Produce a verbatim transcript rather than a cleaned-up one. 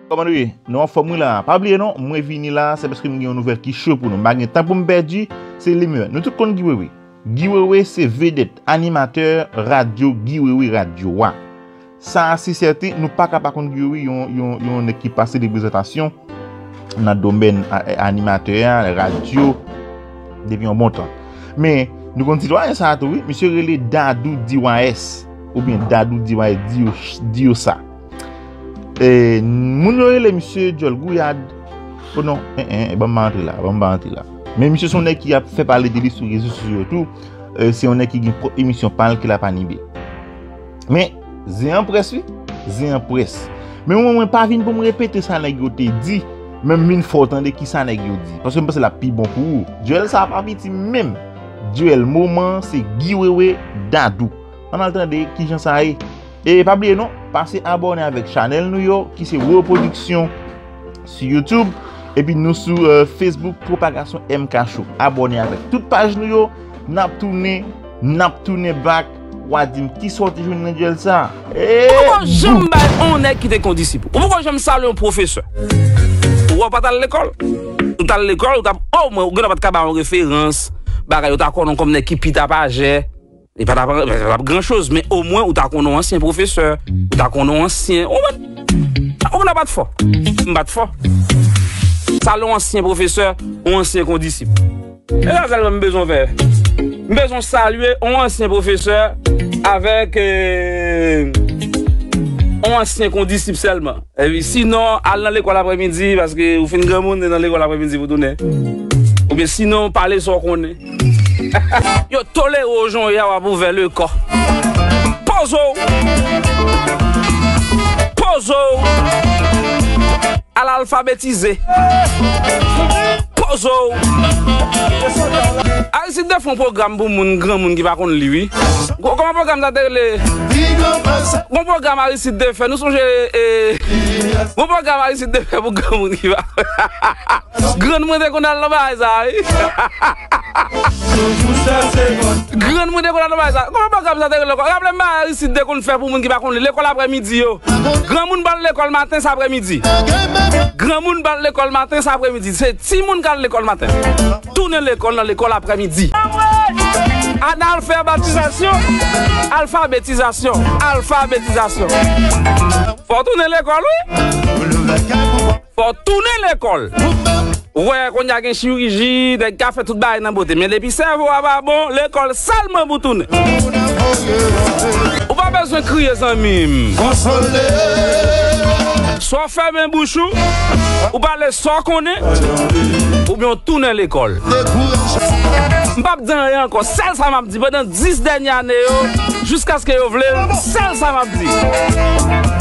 Kòman nou ye? Nou anfòm wi la. Pa bliye non, mwen vini la, se paske m gen yon nouvèl ki cho pou nou. M pa gen tan pou m pèdi, se li menm. Nou tout konn Guy Wewe. Guy Wewe se vedèt, animatè radyo Guy Wewe radyo a. Sa a se sèten, nou pa ka pa konn Guy Wewe, yon, yon, yon nèg ki pase de prezantasyon nan domèn a, a, animatè a, radyo, depi yon bon tan. Men, nou konn sitwayen sa a tou, wi. Misye rele Dadou D Y S, oubyen Dadou D Y S, di yo, di yo sa. E, moun yo rele misye Djòl Gouyad. O non, en, en, en, ban m pa antre la, ban m pa antre la. Men misye se yon nèg ki ap fè pale de li sou rezo sosyo yo tou. E, se yon nèg ki gen pwòp emisyon pa l ke l ap anime. Men, zen an près wi, zen an près. Men mwen, mwen pa vin pou m repete sa nèg yo te di, men m vin fè w tande kisa nèg yo di. Paske m panse l ap pi bon pou ou. Dyèl sa a pa piti menm. Dyèl moman an se Guy Wewe Dadou. Ann al tande kijan sa ye. E pa bliye non, pase abòne avèk chanèl nou yo, ki se Reproduction sou YouTube, epi nou sou, euh, Facebook, Pwopagasyon M K Show. Abòne avèk tout paj nou yo, n ap tounen, n ap tounen back, w a di m kisa w te jwenn nan dyèl sa. Ou poko janm bay on nèg ki te kondisip. Ou poko janm salye yon pwofesè. Ou wè w pa t al lekòl. Ou t al lekòl, ou t ap, omwen, ou gentan pa t ka ba yon referans, bagay, ou ta konnen w kòm nèg ki pita pa jè. E pa t ap, pa t ap gran choz, men omwen ou ta konnen yon ansyen pwofesè, ou ta konnen yon ansyen, ou konprann? Ou konprann, m pa t fò. M pa t fò. Salye yon ansyen pwofesè, yon ansyen kondisip. E sa sèlman m bezwen fè. M bezwen salye yon ansyen pwofesè avèk, eh, yon ansyen kondisip sèlman. Epi sinon, al nan lekòl aprèmidi, paske ou fin granmoun, e nan lekòl aprèmidi pou tounen. Oubyen sinon, pale sa w konnen. Yo tolere w jan w ye a, w ap ouvè le kò. Poze w. Poze w. Al alfabetize. Poze w. Aristide te fè yon pwogram pou moun, granmoun ki pa konn li, wi. Kòman pwogram sa te rele? Yon pwogram Aristide te fè, nou sonje, e, yon pwogram Aristide te fè pou granmoun ki pa. Grann mwen te konn al nan bagay sa, wi. Grann mwen te konn al nan bagay sa. Kòman pwogram sa te rele ankò? Raple m bagay Aristide te konn fè pou moun ki pa konn li. Lekòl aprèmidi yo. Granmoun pa al lekòl maten, se aprèmidi. Granmoun pa al lekòl maten, se aprèmidi. Se timoun k al lekòl maten. Tounen lekòl nan lekòl aprèmidi. Analfabetizasyon, alfabetizasyon, alfabetizasyon. Fò w tounen lekòl, wi. Fò w tounen lekòl. Ou wè, kounye a gen chiriji, nèg ka fè tout bagay nan bote. Men depi sèvo a pa bon, lekòl sèlman pou tounen. Ou pa bezwen kriye, zanmi m. Swa w fèmen bouch ou, ou pale sa w konnen, oubyen w tounen lekòl. M p ap di anyen ankò. Sèl sa m ap di, pandan dis dènye ane yo, jiskaske yo vle l, sèl sa m ap di.